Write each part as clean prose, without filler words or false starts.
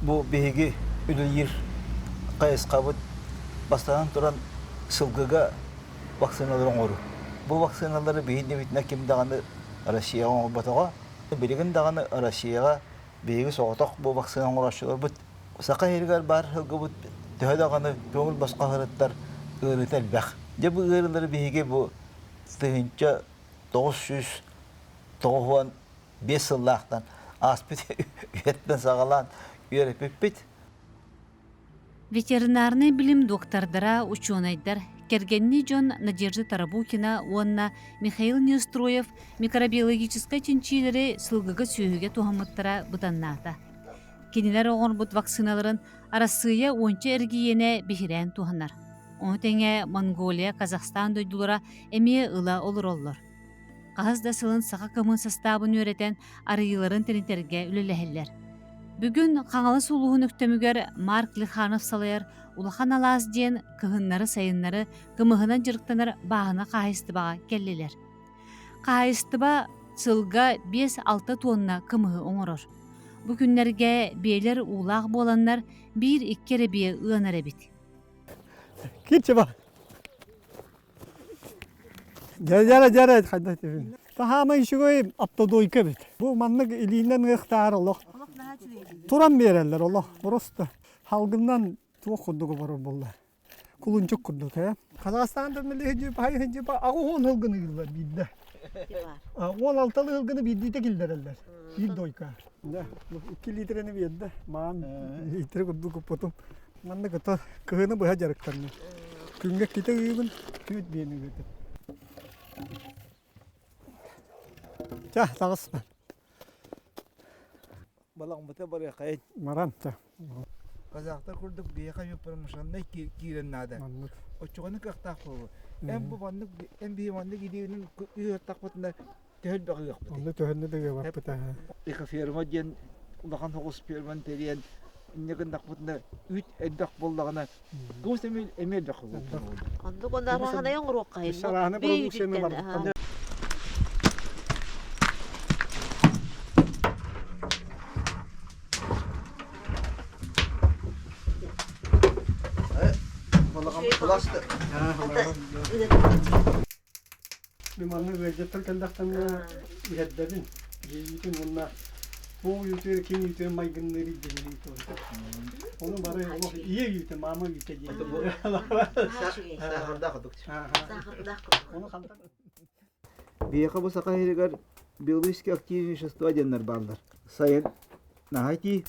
Бу биһиги үлэлиир хайысхабыт бастатан туран сылгыга вакциналары оҥоруу. Бу вакциналары биһиги иннибитинэ ким даҕаны Россияҕа оҥорботоҕо. Билигин даҕаны Россияҕа биһиги соҕотох бу вакцина оҥорооччуларбыт. Саха сиригэр баар сылгыбыт төһө даҕаны көҥүл босхо сырыттар ыарыыта элбэх. Дьэ бу ыарыылары биһиги бу 1995 сыллаахтан ааспыт үйэттэн саҕалаан үөрэппиппит. Ветеринарнай билим доктордара, учуонайдар, кэргэннии дьон Надежда Тарабукина уонна Михаил Неустроев микробиологическай чинчиилэри сылгыга-сүөһүгэ туһаммыттара быданнаата. Кинилэр оҥорбут вакциналарын Арассыыйа уонча эрэгийиэнэ биһирээн туһанар. Ону тэҥэ Монголия, Казахстан дойдулара эмиэ ыла олороллор. Хаһыс да сылын саха кымын састаабын үөрэтэн, арыйыыларын тэнитэргэ үлэлэһэллэр. Бүгүн Хаҥалас улууһун Өктөмүгэр Марк Лиханов салайар Улахан Алаас диэн кыһыннары-сайыннары кымыһынан дьарыктанар бааһына хаһаайыстыбаҕа кэллилэр. Хаһаайыстыба сылга 5-6 туонна кымыһы оҥорор. Бу күннэргэ биэлэр уулаах буоланнар биир-икки эрэ биэ ыанар эбит. Кичева. Дьэ, дьэ, хайда этибин. Таһаама үчүгэй автодойка эбит. Бу маннык илиинэн ыахтаар олох. Туран биэрэллэр олох. Просто халгыннан туох курдук барар буолла. Кулунчук курдук ээ. Казахстанда аҕыс ылгыны ыыллар биирдэ. 16 ылгыны биирдиитэ киллэрэллэр. Биир дойка. 2 литрени биэрдэ. Маан литр курдук куппутум. Манна кыта кыһыны быһа дьарыктанным. Күҥҥэ иккитэ ыыбын, түүт биэни ыытым. Ча, таҕыспын. Балаҕыммыта барыаххайын. Маран, ча. Казахтар курдук биһиэхэ промышленнай киирэн наада. Оччоҕуна кыахтаах буолуо. Эн бу маннык эн биһи маннык илиинин ыһыахтахпытына төһө элбэх ыһыахпыт. Онно төһөннө да ыабаппыт аха. Экоферма диэн улахан соҕус ферманы тэрийэн инньэ гыннахпытына үүт элбэх буоллаҕына кымыс эмиэ эмиэ элбэх буолуо. Оннук онно арааһынай оҥоруохха Сарааны продукцияны барбыттан. Мин манна ыалдьыттар кэллэхтэринэ иһэрдэбин, дьиэйиитин уонна туох үүтүгэр ким үүтүгэр майгынныыр дьиҥнии туһута. Ону бары олох ийэ үүтэ, маама үүтэ диэн. Саахардаах курдук. Саахардаах курдук. Ону хантан Биһиэхэ бу саха сиригэр биологически активные вещества диэннэр бааллар. Сайын наһаа итии,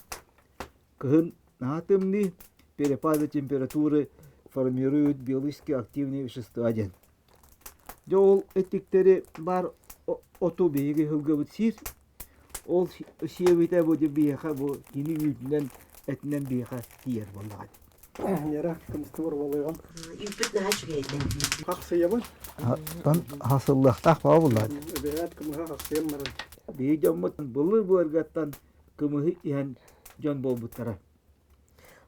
кыһын наһаа тымныы, перепады температуры формируют биологически активные вещества диэн. Дьэ ол эттиктэри баар оту биһиги сылгыбыт сиир. Ол сиэбитэ бу биһиэхэ бу кини үүтүнэн этинэн биһиэхэ тиийэр буоллаҕа. Нера кымыстыбар уолуйҕам. Үүппүт наһаа үчүгэй этэ. Хахсыйабын. Тон хасыллыахтаах баа буллаат. Эбээт кымыһа хахсыйан баран. Биһи дьоммут былыр былыргаттан кымыһы иһэн дьон буолбуттара.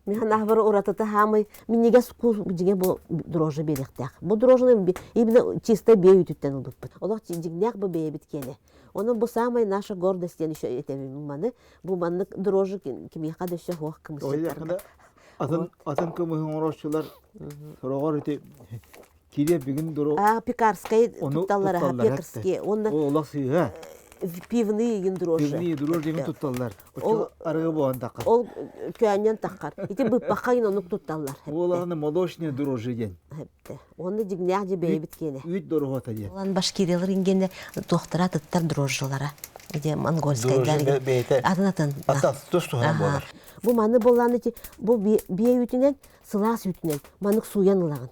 Михан аһбар уратыта хаамай минньигэс кус дьиҥэ бу дрожжи биэриэхтээх. Бу дрожжины именно чисто бэйэ үүтүттэн ылбыппыт. Олох дьиҥнээх бу бэйэбит киэнэ. Онон бу самая наша гордость диэн еще этэбин маны. Бу маннык дрожжи кимиэхэ да өссө суох кымысчыттарга. Атын атын кымыһы оҥорооччулар сороҕор ити кириэп бүгүн дуру А пекарскай тутталлар пекарские. Онно олох сыыһа. Пивные игин дрожжи. Пивные дрожжи игин тутталлар. Ол арыгы буолан таххар. Ол көөнньөн таххар. Ити быппахха гин онук тутталлар. Уолаҕына молочные дрожжи диэн. Онно дьиҥнээх дьэ бэйэбит киэнэ. Үүт доруһуота диэн. Улан башкириялар ингенне туохтара атыттар дрожжилара. Ити монгольскайдар атын атын. Ата тус туһунан буолар. Бу маны боллаан ити бу биэ үүтүнэн сылаас үүтүнэн манык сууйан ылаҕын.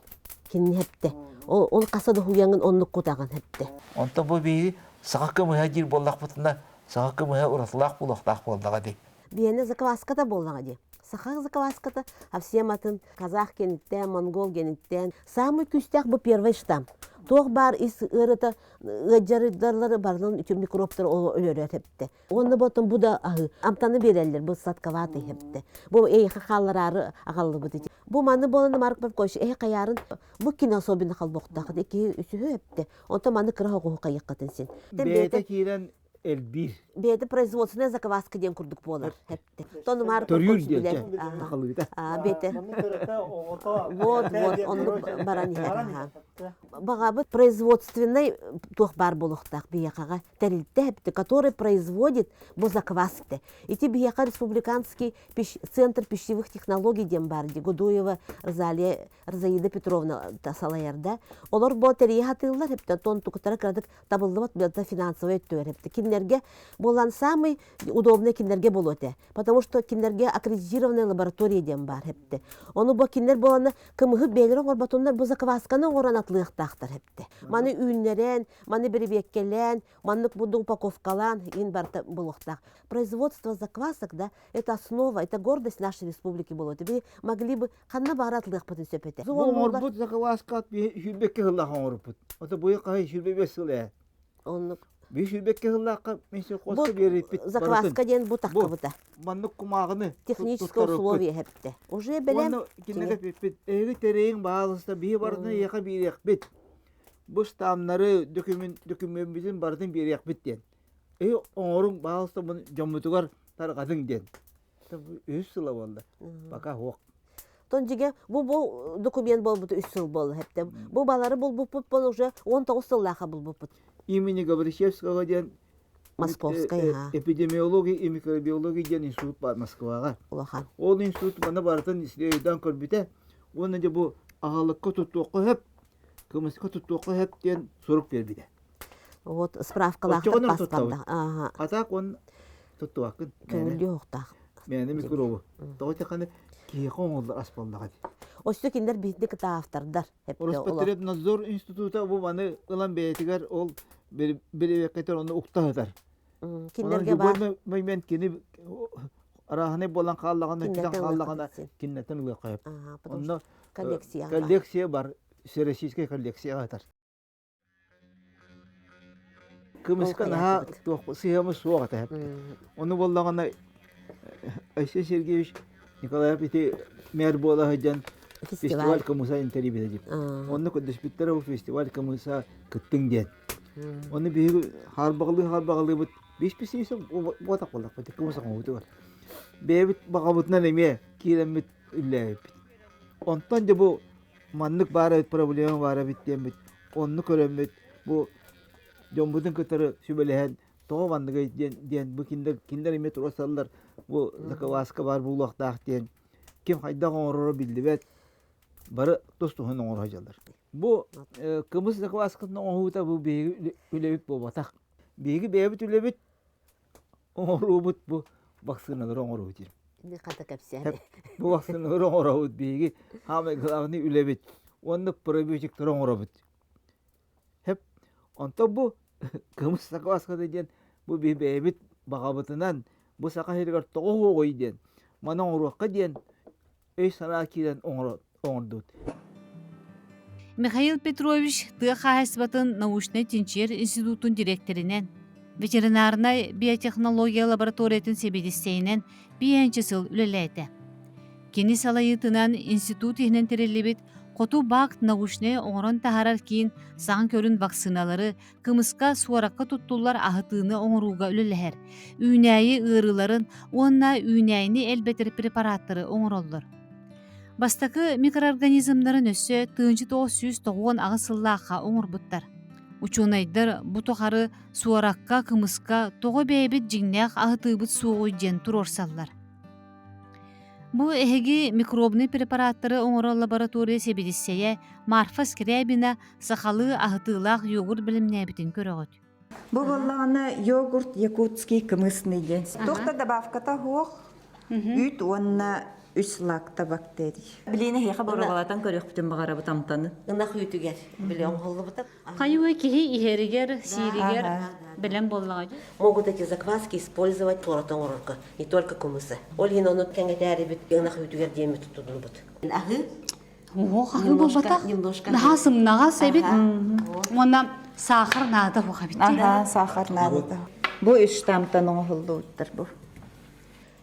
Кинини хэптэ. Ол ол хаса да хуйаҥын оннук кутаҕын хэптэ. Онтон бу биһи саха кымыһа диир буоллахпытына саха кымыһа уратылаах буолуохтаах буоллаҕа дии. Биһиэнэ закваската буоллаҕа дии. Саха закваската совсем атын казах гениттэн, монгол гениттэн. Самый күүстээх бу первый штамм. Туох баар ис ыарыта ыадьарыдарлары барылын үтү микробтар өлөрө тэптэ. Уонна ботон бу да аһы амтаны береллер бу сладковатый хепте. Бу эйхэ хааллараары аҕаллыбыт ити. Бу маны болан Марк Маркович эһи хайаарын бу кино особенно халбохтаах икки үсүһү хепте. Онтон маны кыра хоҕуһу хайыххатын син. Бэйэтэ киирэн. элбиир. Бэйэтэ производственная закваска диэн курдук буолар. Хепте. Тонумар Төрүүр диэн сахалыыта. Бэйэтэ. Вот, вот, оннук баран иһэр. Баҕабыт производственный туох баар буолуохтаах биһиэхэҕэ тэрилтэ хэпте, который производит бу закваски. Ити биһиэхэ республиканский центр пищевых технологий диэн баар дии Гудуева Розалия Розаида Петровна салайар да. Олор бу тэрийэ сатыыллар хэптэ тон тукутара кыратык табыллыбат билта финансовый өттүгэр хэптэ. Кинилэргэ буолан самый удобный кинилэргэ буолуо этэ. Потому что кинилэргэ аккредитированная лаборатория диэн баар хэптэ. Ону бу кинилэр буолана кымыһы бэйэлэрэ оҥорботуннар бу заквасканы оҥорон атлыахтаахтар хэптэ. Маны үүннэрэн, маны бирибиэккэлээн, маннык буду упаковкалаан ин барыта буолуохтаах. Производство заквасок, да, это основа, это гордость нашей республики буолуо. Биһи могли бы ханна баара атлыахпытын сөп этэ. Бу оҥорбут закваскат сүүрбэккэ сыллаах оҥорбут. Ото быйыл хаһый 25 сыл ээ. Оннук. Биир сүүрбэккэ сыллаахха мин сельхозка биэриппит Закваска диэн бу таххыбыта. Маннык кумааҕыны Техническое условие хэпте. Уже бэлэм. Уонна кинилэр эппиппит, эһиги тэрэйиҥ баалыста биһи барытын эйиэхэ биэриэхпит. Бу штамнары, дөкүмүөммүтүн барытын биэриэхпит диэн. Эһи оҥоруҥ баалыста дьоммутугар тарҕатыҥ диэн. Үһүс сыла буолла. Пока суох. Тон дьигэ бу бу документ буолбута үс сыл буолла хэптэ. Бу балары булбуппут бол уже 19 сыллааха булбуппут. Имени Гаврищевского диэн Московская, ха. Эпидемиология и микробиология диэн институт бар Москваҕа. Улахан. Ол институт маны барытын исследуйдан көрбүтэ. Уонна дьэ бу аһылыкка туттуохха сөп, кымыска туттуохха сөп диэн сурук биэрбитэ. Вот справкалаахтар паспорда. Ага. А так он туттубаккын. Көҥүллүү оһохтоох. Мээнэ микробу. Тоҕо таханы киһиэхэ оҥоллор ас буоллаҕа дии. Өссө кинилэр биһиги кытта автордар. Роспотребнадзор института бу маны ылан бэйэтигэр ол бирибиэккэтэр ону укта сытар. Кинилэрге бар. Мен кини арааһынай буолан хааллаҕына, китэн хааллаҕына кинилэртэн ылыахха сөп. Онно коллекция коллекция бар, всероссийская коллекция сытар. Кымыска наһаа туох сыһыамы суох этэ. Ону буоллаҕына Айсен Сергеевич Николаев ити мэр буола сылдьан фестиваль кымыса интэриэбитэ дип. Онно көрдөспүттэрэ бу фестиваль кымыса кыттыҥ диэн. Ону биһиги хаарбаҕалыы хаарбаҕалыыбыт биэс буотах буоллахпыт кымыс оҥоһуутугар. Бэйэбит баҕабытынан эмиэ киирэммит үллээбиппит. Онтон дьэ бу маннык баар эбит проблема баар эбит диэммит онну көрөммүт бу дьоммутун кытары сүбэлэһэн тоҕо манныгый диэн диэн бу кинилэр кинилэр эмиэ туруорсаллар бу закваска баар буолуохтаах диэн ким хайдах оҥороро биллибэт бары тус-туһун оҥоро сылдьаллар. Бу кымыс закваскатын оҥоһуута бу биһиги үлэбит буолбатах. Биһиги бэйэбит үлэбит оҥоруубут бу вакциналары оҥоруубут диир. Хата кэпсээн. Бу вакциналары оҥоробут биһиги хаамай главный үлэбит уонна пробиотиктары оҥоробут. Хэп онтон бу кымыс сакваската диэн бу биһи бэйэбит баҕабытынан бу саха сиригэр тоҕо уһуоҕуй диэн маны оҥоруохха диэн өй-санаа киирэн оҥордубут. Михаил Петрович тыа хаһаайыстыбатын научнай-чинчийэр институтун дириэктэринэн, ветеринарнай биотехнология лабораториятын сэбиэдиссэйинэн биэһинчэ сыл үлэлээтэ. Кини салайыытынан институт иһинэн тэриллибит Хоту бак научнай оҥорон таһаарар киин саҥа көрүн вакциналары кымыска, суоракка туттуллар аһытыыны оҥорууга үлэлэһэр, үүнээйи ыарыыларын уонна үүнээйини элбэтэр препараттары оҥороллор. Бастакы микроорганизмнарын өссө 1998 сыллаахха оҥорбуттар. Учуонайдар бу тухары суоракка, кымыска тоҕо бэйэбит дьиҥнээх аһытыыбыт суоҕуй диэн туруорсаллар. Бу эһиги микробнай препараттары оҥорор лаборатория сэбиэдиссэйэ Марфа Скрябина сахалыы аһытыылаах йогурт бэлэмнээбитин көрөҕүт. Бу буоллаҕына йогурт якутский кымысный диэн. Туох да добавката суох, үүт уонна үс лактобактерий. Билиэн эһиэхэ боруобалатан көрүөхпүтүн баҕарабыт амтаны. Ынах үүтүгэр били оҥоһуллубута. Хайыы киһи иһэригэр, сииригэр бэлэм буоллаҕа дии. Могут эти закваски использовать туората оҥорорго, не только кумысы. Ол иһин ону кэҥэтээрибит ынах үүтүгэр диэммит туттуннубут. Аһыы Уох, аһыы буолбатах. Наһаа сымнаҕас эбит. Уонна саахар наада буох эбит. Аха, саахар наадата. Бу үс штамтан оҥоһуллубуттар бу.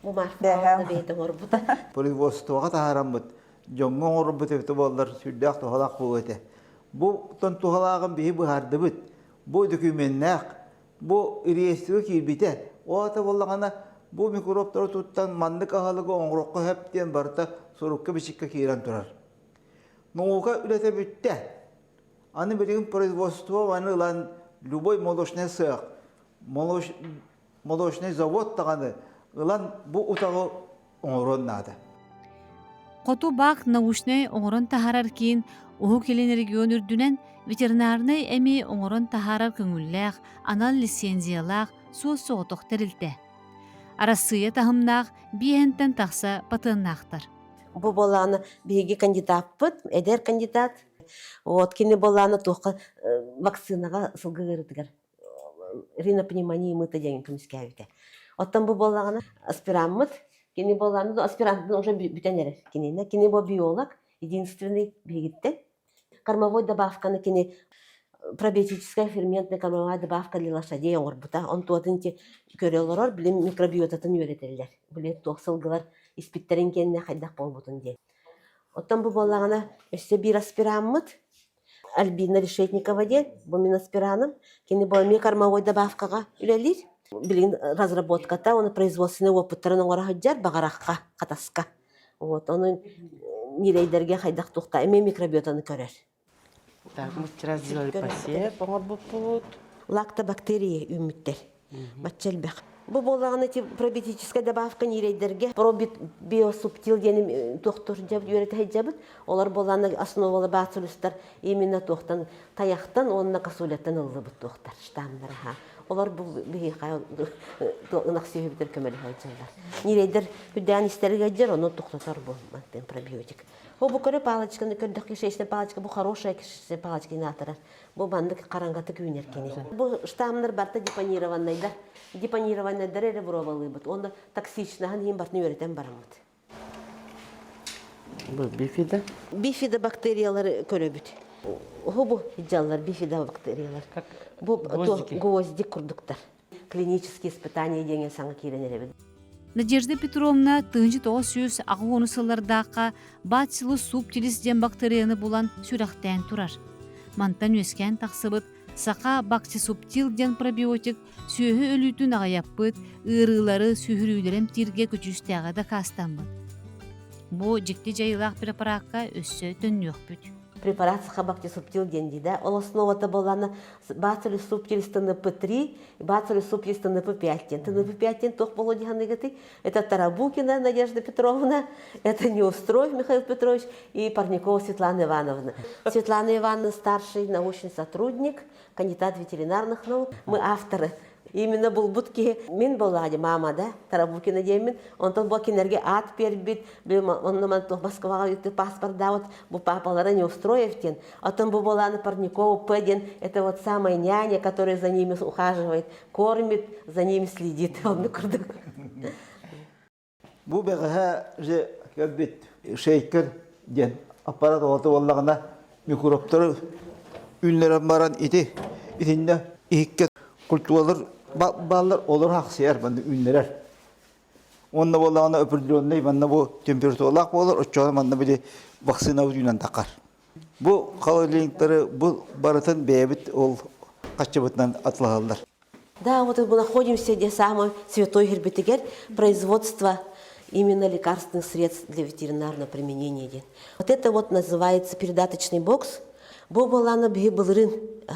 Бу Марфа бэйэтэ оҥорбута. Производствоҕа таһаараммыт, дьоҥҥо оҥорбут эбитэ буоллар сүрдээх туһалаах буолуо этэ. Бу тон туһалааҕын биһи быһаардыбыт. Бу дөкүмүөннээх. Бу реестргэ киирбитэ. Ол аата буоллаҕына, бу микробтары туттан маннык аһылыгы оҥоруохха сөп диэн барыта сурукка-бичиккэ киирэн турар. Наука үлэтэ бүттэ. Аны билигин производство маны ылан любой молочный сыах, молочный завод даҕаны ылан бу утаҕы оҥоруон наада. Хоту баак научнай оҥорон таһаарар киин Уһук Илин регион үрдүнэн ветеринарнай эми оҥорон таһаарар көҥүллээх, анал лицензиялаах суос-соҕотох тэрилтэ. Арассыыйа таһымнаах биэһэнтэн тахса патыаннаахтар. Бу буолааны биһиги кандидаппыт, эдэр кандидат. Вот кини буолааны туохха вакцинаҕа сылгы ыарыытыгар ринопневмония мыта диэн көмүскээбитэ. Оттон бу буоллаҕына аспираммыт, кини буоллаҕына аспирантын уже бүтэн эрэр кинини. Кини бу биолог, единственный биһигиттэн. Кормовой добавканы кини пробиотическая ферментная кормовая добавка для лошадей оҥорбута. Онтуотун ити көрө олорор, билим микробиотатын үөрэтэллэр. Били туох сылгылар испиттэрин кэннэ хайдах буолбутун диэн. Оттон бу буоллаҕына өссө биир аспираммыт Альбина Решетникова диэн, бу мин аспираным. Кини бу эмиэ кормовой добавкаҕа үлэлиир. Билигин разработката, уонна производственнай уопуттарын оҥоро сылдьар Баҕарахха, Хатаска. Вот, ону ньирэйдэргэ хайдах туохта эмиэ микробиотаны көрөр. Так, мы вчера сделали посев, оҥорбуппут. Лактобактерии үүммүттэр. Бачча элбэх. Бу буоллаҕына ити пробиотическая добавка ньирэйдэргэ пробиосубтил диэн туохтур үөрэтэ сылдьабыт. Олор буоллаҕына основалы бациллустар именно туохтан тайахтан уонна косуляттан ыллыбыт туохтар штаммнара. Олор бу биһиэхэ ынах сүөһүбүтэр көмөлөһө сылдьаллар. Ньирэйдэр үрдээн истэригэр дьэр ону тохтотор бу мантан пробиотик. О бу көрө палочканы көрдөх кишечная палочка бу хорошая кишечная палочка аатырар. Бу маннык хараҥатык үүнэр кини. Бу штаммнар барыта депонированныйдар. Депонированныйдар эрэ боруобалыыбыт. Уонна токсичнаһын иһин барытын үөрэтэн бараммыт. Бу бифида. Бифидобактериялары көрөбүт. Бу дьаллар бифидобактериялар. Бу гвоздик курдуктар. Клинические испытания диэн саҥа киирэн эрэбит. Надежда Петровна 1980 сыллардаахха Bacillus subtilis диэн бактерияны булан сүрэхтээн турар. Мантан үөскээн тахсыбыт саха бактисубтил диэн пробиотик сүөһү өлүүтүн аҕыйаппыт, ыарыылары, сүһүрүүлэри эмтииргэ көдьүүстээҕэ дакаастаммыт. Бу дьикти дьайыылаах препаракка өссө төннүөхпүт. Препарат сахабактисубтил диэн дии да. Ол основата буоллаҕына Bacillus subtilis ТНП3, Bacillus subtilis ТНП5 диэн. ТНП5 диэн туох буолуо дии саныыгытый? Это Тарабукина Надежда Петровна, это Неустроев Михаил Петрович и Парникова Светлана Ивановна. Светлана Ивановна старший научный сотрудник, кандидат ветеринарных наук. Мы авторы Именно булбут киһи мин буоллаҕа мама да Тарабукина диэммин онтон бу кинилэргэ аат биэрбит онно ман туох Москваҕа паспордаабыт бу папалара Неустроев диэн оттон бу буолааны Парникова П диэн это вот самая няня которая за ними ухаживает кормит за ними следит оннук курдук Бу бэҕэһээ же кэлбит шейкер диэн аппарат оҕото буоллаҕына микробтары үннэрэн баран ити итиннэ иһиккэ культуралар бааллар олор ахсыйар манна үннэрэр. Уонна буоллаҕына определенный манна бу температуралаах буолар оччоҕо манна били вакцина үүнэн тахар. Бу холодильниктары бу барытын бэйэбит ол хаччыбытынан атылаһаллар. Да, вот мы находимся, где самый святой Хербетигер, производство именно лекарственных средств для ветеринарного применения. Вот это вот называется передаточный бокс. Бу буоллаана биһи былырын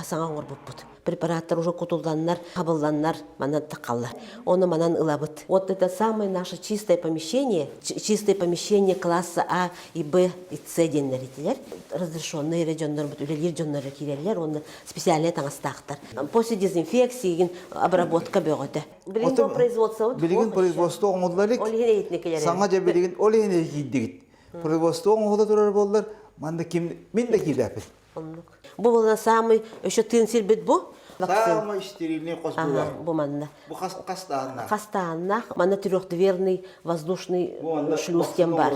саҥа оҥорбуппут. Препараттар уже кутулланнар, хабылланнар, манан тахаллар. Оны манан ылабыт. Вот это самое наше чистое помещение, чистое помещение класса А и Б и С диэннэр итилэр. Разрешенный эрэ дьоннорбут, үлэлиир дьоннор киирэллэр уонна специальнай таҥастаахтар. После дезинфекции обработка бөҕөтө. Билигин бу производство Билигин производство оҥоһулла илик. Ол иһин эйитинекилер. Саҥа дьэ билигин ол иһин киирдигит. Производство оҥоһулла турар буоллар, манна ким мин да киирбэппин. Оннук. Бу буолла самый еще тыын сирбит бу. Самый стерильный хос буолар. Бу манна. Бу хас хастааннаах. Хастааннаах. Манна трехдверный воздушный шлюз диэн бар.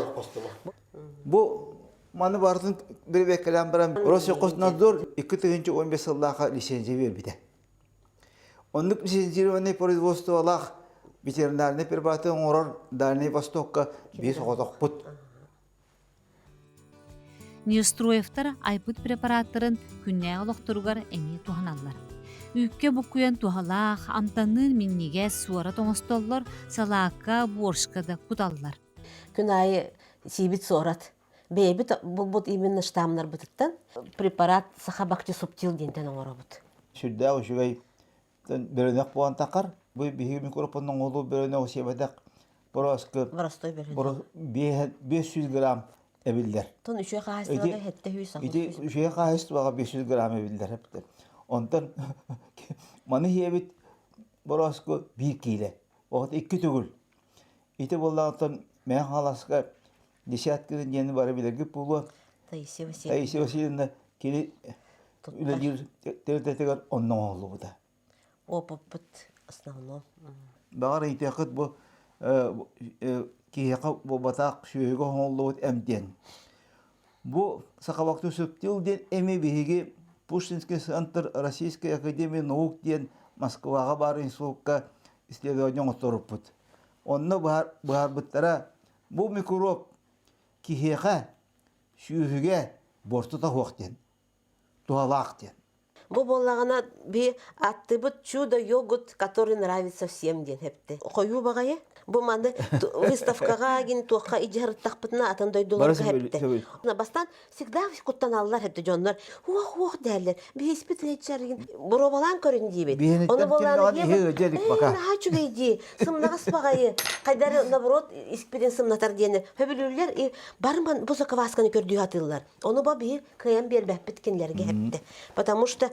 Бу маны барытын бирбеккэлээн баран Россельхознадзор 2015 сыллаахха лицензия биэрбитэ. Оннук лицензированный производстволаах ветеринарный препараты оҥорор Дальний Востокка биир соҕотохпут. Неустроевтар айбыт препараттарын күннээҕи олохторугар эмиэ туһаналлар. Үүккэ буккуйан туһалаах, амтанныын минньигэс суорат оҥостоллор, салаакка, борщка да куталлар. Күн аайы сиибит суорат. Бэйэбит булбут именно штаммнарбытыттан препарат саха бактисубтил диэнтэн оҥоробут. Сүрдээх үчүгэй бөрөнөх буолан тахар. Бу биһиги микрофон оҥоһулуу бөрөнөх сиэбэтэх борооску Боростой бөрөнөх. 500 грамм эбиллэр. Тон үчүгэй хаһаайыстыбаҕа хэттэ сүүс Ити үчүгэй хаһаайыстыбаҕа 500 грамм эбиллэр эптэр. Онтон маны иһэбит борооску биир киилэ. Оҕот икки төгүл. Ити буоллаҕыттан Мэҥэ Хаҥаласка десяткины диэни бары билэргит буолуо. Таисия Васильевна. Таисия Васильевна кини үлэлиир тэрилтэтигэр онно оҥоһуллубута. Опыппыт основном. Баҕар ыйытыаххыт бу киһиэхэ буолбатах сүөһүгэ оҥоһуллубут эм диэн. Бу Сахабактусуптил диэн эми биһиги Пушкинский центр Российской Академии наук диэн Москваҕа баар институкка исследование оҥотторуппут. Онно быһаарбыттара бу микроб киһиэхэ, сүөһүгэ буортута суох диэн, туһалаах диэн. Бу буоллаҕына би аттыбыт чудо йогурт, который нравится всем диэн хэпте. Хойуу баҕайы. Бу манны выставкаҕа гин туохха идьарыттахпытына атын дойдуларга хэпте. Бастаан всегда куттаналлар хэпте дьоннор. Уох уох дэһэллэр. Биһиспит лечаргин боруобалаан көрүн диибит. Ону буоллаана наһаа үчүгэй дии. Сымнаҕас баҕайы. Хайдары наоборот испитин сымнатар диэни хөбүлүүллэр и барыман бу заквасканы көрдүү сатыыллар. Ону ба биһи кыайан биэрбэппит кинилэргэ эптэ. Потому что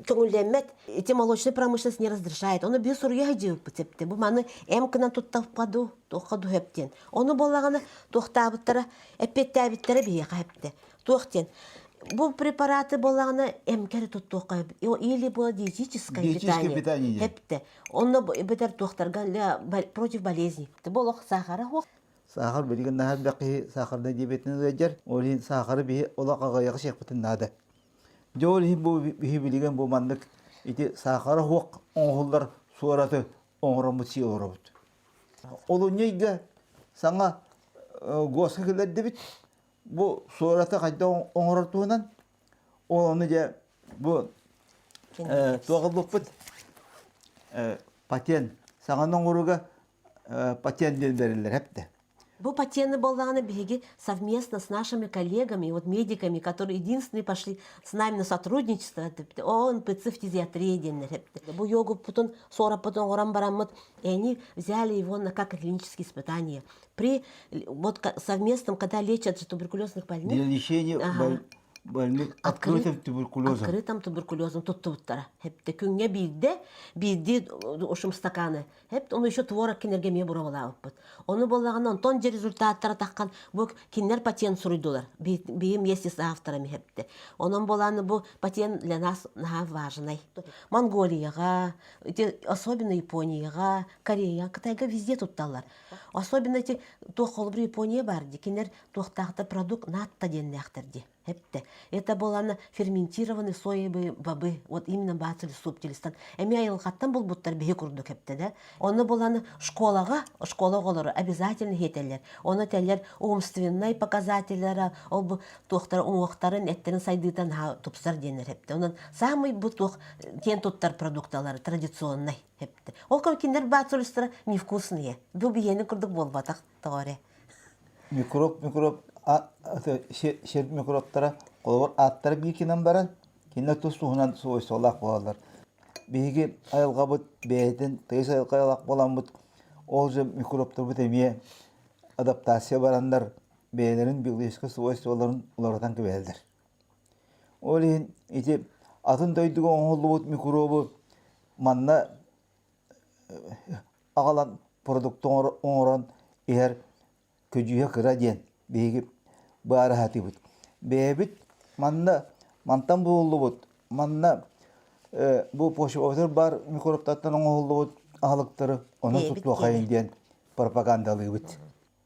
көҥүллэммэт ити молочная промышленность не разрешает. Ону биир суруйа сылдьыбыппыт септе. Бу маны эм кынан туттаппа ду, туохха ду диэн. Ону буоллаҕына туохтаабыттара, эппиэттээбиттэрэ биһиэхэ эптэ. Туох диэн. Бу препараты буоллаҕына эмкэри туттуохха или было диетическое питание. Хепте. Онно бэтэр туохтарга против болезней. Бу олох сахара хуох. Саахар билигин наһаа элбэх киһи саахарнай диабетынан ыалдьар. Ол иһин саахары биһи олох аҕыйаҕы сиэхпитин наада. Дьэ ол иһин бу биһи билигин бу маннык ити саахара суох оҥоһуллар суораты оҥороммут сии олоробут. Олунньу ыйга саҥа ГОСка киллэрдибит. Бу суораты хайдах оҥорор туһунан ол ону дьэ бу туох ылбыппыт патент саҥаны оҥорууга патент диэн бэриллэр эптэ. Бу патенты буоллаҕына биһиги совместно с нашими коллегами, вот медиками, которые единственные пошли с нами на сотрудничество, ОНПЦ фтизиатрия диэннэр Бу йогуппутун, суораппытын оҥорон бараммыт, и они взяли его на как клинические испытания. При вот совместном, когда лечат же туберкулезных больных. Для лечения ага. больных открытым туберкулезом. Открытым туберкулезом туттубуттара. Хепте күҥҥэ биирдэ, биирдии ушум стаканы Хеп ону еще творог кинилэргэ эмиэ боруобалаабыппыт. Ону буоллаҕына онтон дьэ результаттара таххан бу кинилэр патент суруйдулар. Биһим вместе с авторами хепте. Онон буолааны бу патент для нас наһаа важный. Монголияҕа, особенно Японияҕа, Корея, Кытайга везде тутталлар. Особенно эти туох холобур Япония бар ди кинилэр туохтаахта продукт натта диэннээхтэр ди. Эптэ. Это была ферментированные соевые бобы, вот именно бацилли субтилистан. Эми айылҕаттан булбуттар биһи курдук эптэ да. Ону булан школаҕа, школа оҕолору обязательно хиэтэллэр. Ону этэллэр умственнай показателлара, ол бу туохтара уҥуохтарын, эттэрин сайдыытан тупсар диэннэр эптэ. Онон самый бу туох киэн туттар продукталары традиционный эптэ. Ол кинилэр бациллистара невкусные. Бу биһиэнин курдук буолбатах тоҕо эрэ. Микроб, микроб, сир микробтара холобур ааттара биир баран, кинилэр тус туһунан свойстволаах буолаллар. Биһиги айылҕабыт бэйэтин тыйыс айылҕалаах буоламмыт, ол же микробтарбыт эмиэ адаптация бараннар бэйэлэрин биологическай свойстволарын уларытан кэбиһэллэр. Ол иһин ити атын дойдуга оҥоһуллубут микробу манна аҕалан продукт оҥорон иһэр көдьүүһэ кыра диэн биһиги быһаарыһатыбыт. Бэйэбит манна мантан булуллубут, манна бу почвабытыгар баар микробтартан оҥоһуллубут аһылыктары онон туттуохайын диэн пропагандалыыбыт.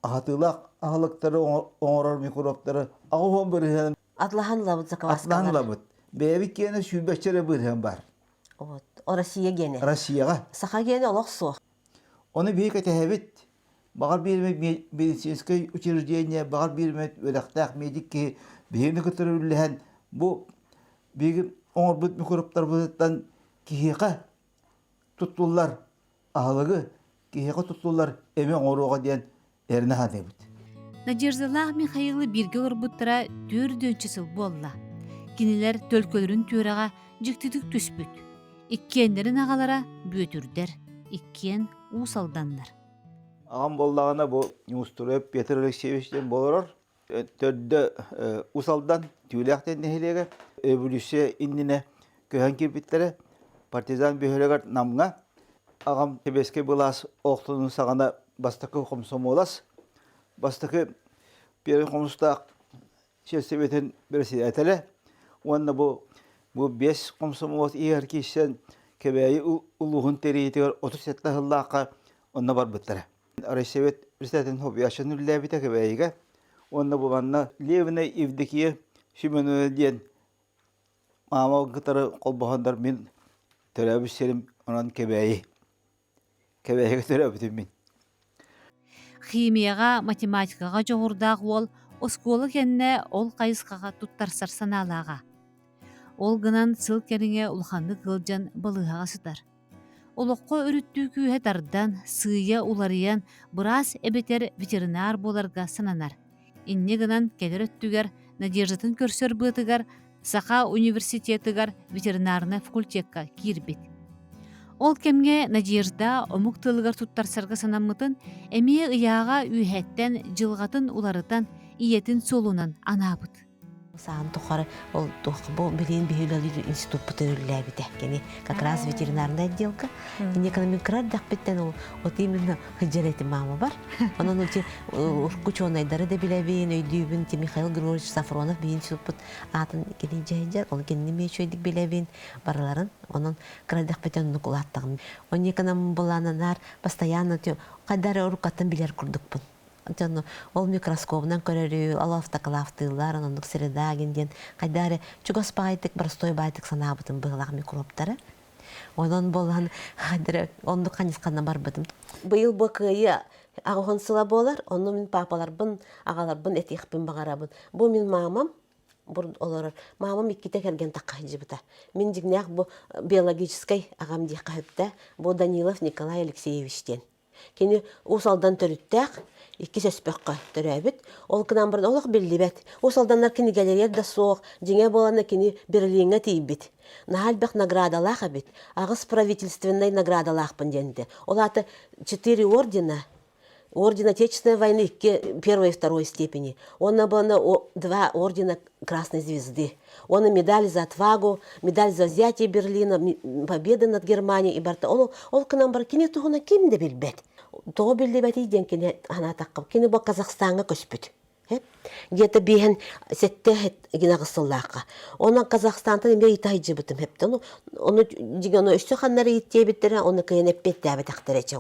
Аһатыылаах аһылыктары оҥорор микробтары 80% Атлаһан ылабыт закваскалар. Атлаһан ылабыт. Бэйэбит киэнэ сүүрбэччэ эрэ бырыһыан баар. Вот. Россия гиэнэ. Россияҕа. Саха гиэнэ олох суох. Ону биһи кэтэһэбит. Баҕар биир эмэ медицинскэй учреждение, баҕар биир эмэ үөрэхтээх медик киһи биһигини кытары үллэһэн бу биһиги оҥорбут микробтарбытыттан Киһиэхэ туттуллар аһылыгы, киһиэхэ туттуллар эми оҥоруоҕа диэн эрэнэ саныыбыт. Надеждалаах Михаилы бииргэ олорбуттара түөрдүөнчэ сыл буолла. Кинилэр төлкөлөрүн түөрэҕэ дьиктитик түспүт. Иккиэннэрин аҕалара Бүөтүрдэр, иккиэн Уус Алданнар. Аҕам буоллаҕына бу Неустроев Петр Алексеевич диэн буоларар. Төрдө Уус Алдан Түүлээх диэн нэһилиэгэ революция иннинэ көһөн киирбиттэрэ. Партизан бөһүөлэгэр Намҥа аҕам сэбиэскэй былаас олохтонун саҕана бастакы хомсомуолас, бастакы первый хомустаах сельсоветин бэрэссэдээтэлэ уонна бу бу биэс хомсомуолас иһэр киирсэн Кэбээйи улууһун тэрийиитигэр 37 сыллаахха онно барбыттара. Райсовет председателин Хобуяшин үлэлээбитэ Кэбээйигэ уонна бу манна Левина Евдокия Семеновна диэн маама кытары холбоһоннор мин төрөөбүт сирим онон Кэбээйи. Кэбээйигэ төрөөбүтүм мин. Химияҕа, математикаҕа дьоҕурдаах уол оскуола кэннэ ол хайысхаҕа туттарсар санаалааҕа. Ол гынан сыл кэриҥэ улаханнык ыалдьан балыыһаҕа сытар. Олоххо өрүттүү күүһэ тардан, сыыйа уларыйан, быраас эбэтэр ветеринар буоларга сананар. Инньэ гынан кэлэр өттүгэр Надеждатын көрсөр быатыгар Саха университетыгар ветеринарнай факультекка киирбит. Ол кэмҥэ Надежда омук тылыгар туттарсарга санаммытын эмиэ ыйааҕа үөһэттэн дьылҕатын уларытан ийэтин суолунан анаабыт. Саан тухары ол туох бу билигин биһи үлэлиир институппут үлэлээбитэ. Кини как раз ветеринарный отделка. Инне экономик кыра эрдэхпиттэн ол вот именно сылдьар этим маама бар. Онон ути урукку учуонайдары да билэбин, өйдүүбүн. Ти Михаил Григорьевич Сафронов биһи институппут аатын кини дьэһидьэр, ол кинини эмиэ үчүгэйдик билэбин барыларын. Онон кыра эрдэхпиттэн оннук улааттаҕым. Онне эконом былаананаар постоянно хайда эрэ уруккаттан билэр курдукпун. Дьону ол микроскобунан көрөрү, ол автоклавтыыллар, оннук средагин диэн хайда эрэ чугас баайтык, простой баайтык санаабытым быһылаах микробтары. Онон буолан хайда эрэ оннук хайысханан барбытым. Быйыл бу кыайыы аҕыһын сыла буолар, онно мин паапаларбын, аҕаларбын этиэхпин баҕарабын. Бу мин маамам олорор. Маамам иккитэ кэргэн тахха сылдьыбыта. Мин дьиҥнээх бу биологическай аҕам диэххэ сөптөөх. Бу Данилов Николай Алексеевич диэн. Кини Уус Алдан төрүттээх, иккис өспөххө төрөөбүт. Ол гынан баран олох биллибэт. Уус Алданнар кинигэлэригэр да суох, дьиҥэ буолана кини Берлиҥҥэ тиийбит. Наһаа элбэх наградалаах эбит. Аҕыс правительственнай наградалаахпын диэн этэ. Ол аата четыре ордена, орден Отечественной войны икки первой и второй степени. Уонна буолана два ордена Красной Звезды. Уонна медаль за отвагу, медаль за взятие Берлина, победы над Германией и барта. Ол, ол гынан бар кини туһуна ким да билбэт. Тоҕо биллибэтий диэн кини анаатахха кини бу Казахстаҥҥа көспүт. Где-то биэһэн сэттэ гинаҕыс сыллаахха. Онон Казахстантан эмиэ ыйыта сылдьыбытым хэптэн. Ону дьиҥэ ону өссө ханна эрэ ииттиэбиттэрэ, ону кыайан эппиэттээбэтэхтэрэ чэ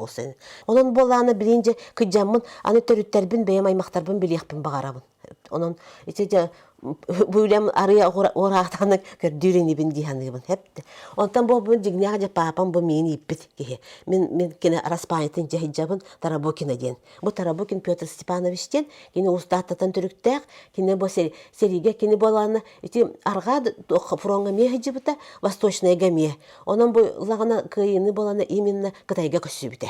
Онон буоллаҕына билин дьэ кыдьаммын, аны төрүттэрбин бэйэм аймахтарбын билиэхпин баҕарабын. Онон ити дьэ бу үлэм арыйа уораахтаҕына көрдүүр инибин дии саныыбын. Хэпте. Онтон бу дьиҥнээх дьэ паапам бу миин ииппит киһи. Мин мин кини араспаанньатын дьаһайдьабын Тарабукина диэн. Бу Тарабукин Петр Степанович диэн кини Уустааттатан төрүктээх, кини бу сэриигэ кини буолаана ити арҕаа фроҥҥа эмиэ сылдьыбыта, Восточнайга эмиэ. Онон бу лаҕана кыайыыны буолана именно Кытайга көссүбүтэ.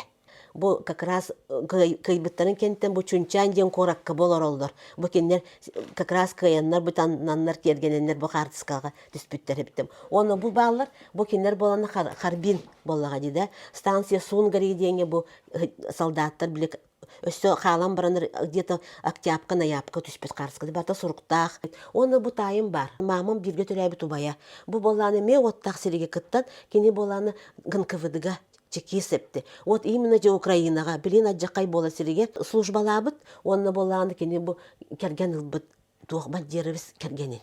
Бу как раз кыайбыттарын кэнниттэн бу Чунчаан диэн куоракка олороллор. Бу кинилэр как раз кыайаннар, бу таннаннар, киэргэнэннэр бу хаартыскаҕа түспүттэр эбиттим. Уонна бу бааллар, бу кинилэр буолана Харбин буоллаҕа дии да. Станция Сунгари диэҥҥэ бу солдаттар били өссө хаалан баран где-то октябка ноябка түспүт хаартыскада барыта суруктаах. Уонна бу таайым бар. Маамам бииргэ төрөөбүт убайа. Бу буоллааны эмиэ уоттаах сиригэ кыттан, кини буоллааны ГНКВД-га чекист эпти. Вот именно же Украинаҕа билин алдьархай буола сиригэр службалаабыт уонна буоллаҕына кини бу кэргэн ылбыт туох Бандеровец кэргэнин.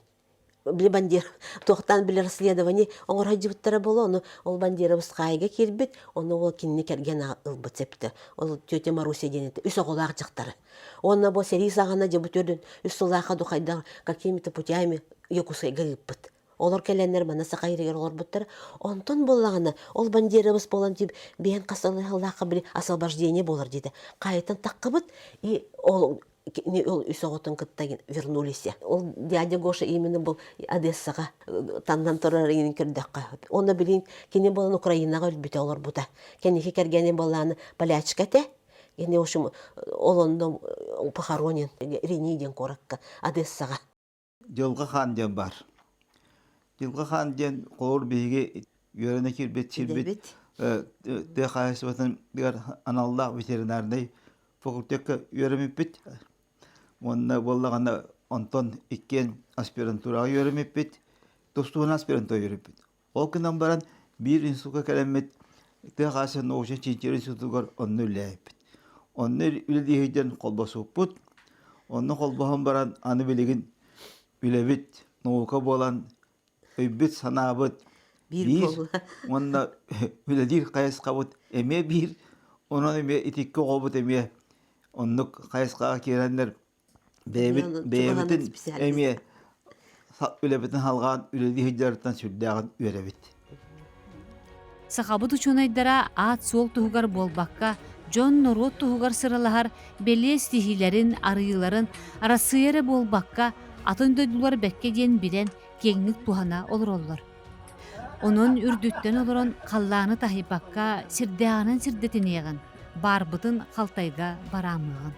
Били Бандер туохтаан били расследование оҥоройдьубуттара буолуо, ону ол Бандеровец хаайга киирбит, ону ол кинини кэргэн ылбыт септе. Ол тетя Маруся диэн этэ, үс оҕолоох дьахтары. Уонна бу сэрии саҕана дьэ бу төрдүн үс сыллаахха духайдар какими-то путями Якутскайга ыыппыт. Олор кэлэннэр манна саха иһигэр олорбуттар. Онтон буоллаҕына, ол Бандеровец буолан тип биһэн хас сыллаахха били освобождение буолар диэтэ. Хайытан таххыбыт и ол Кини ол үс оҕотун кытта вернулись. Ол дядя Гоша именно был Одессаҕа таннан турар иҥин көрдөххө. Онно билин кини буолан Украинаҕа өлбүтэ олорбута. Кэнники кэргэнин буоллааны полячка этэ. Кини в общем ол онно похоронен Рени диэн куоракка Одессаҕа. Дьылҕа хаан диэн баар. Дьылҕа хаан диэн холобур биһиги үөрэнэ киирбит сирбит тыа хаһаайыстыбатын аналлаах ветеринарнай факультекка үөрэммиппит. Уонна буоллаҕына онтон иккиэн аспирантураҕа үөрэммиппит, тустууна аспирантура үөрэммиппит. Ол гынан баран биир институкка кэлэммит тыа хаһаайыстыбатын научнай чинчийэр институтугар онно үлэлээбиппит. Онно үлэлии сылдьан холбосуппут. Онно холбоһон баран аны билигин үлэбит наука буолан өйбүт-санаабыт биир уонна үлэлиир хайысхабыт эмиэ биир. Онон эмиэ итикки оҕобут эмиэ оннук хайысхаҕа киирэннэр бэйэбит бэйэбитин эмиэ үлэбитин халҕаан үлэлии сылдьарыттан сүрдээҕин үөрэбит. Сахабыт учуонайдара аат-суол туһугар буолбакка, дьон-норуот туһугар сыралаһар бэлиэ ситиһиилэрин, арыйыыларын Арассыыйа эрэ буолбакка, атын дойдулар бэккэ диэн билэн, киэҥник туһана олороллор. Онон үрдүттэн олорон халлааны таһыйбакка, сирдээҕинэн сирдэтиниэҕин, баарбытын халтайга бараамыаҕын.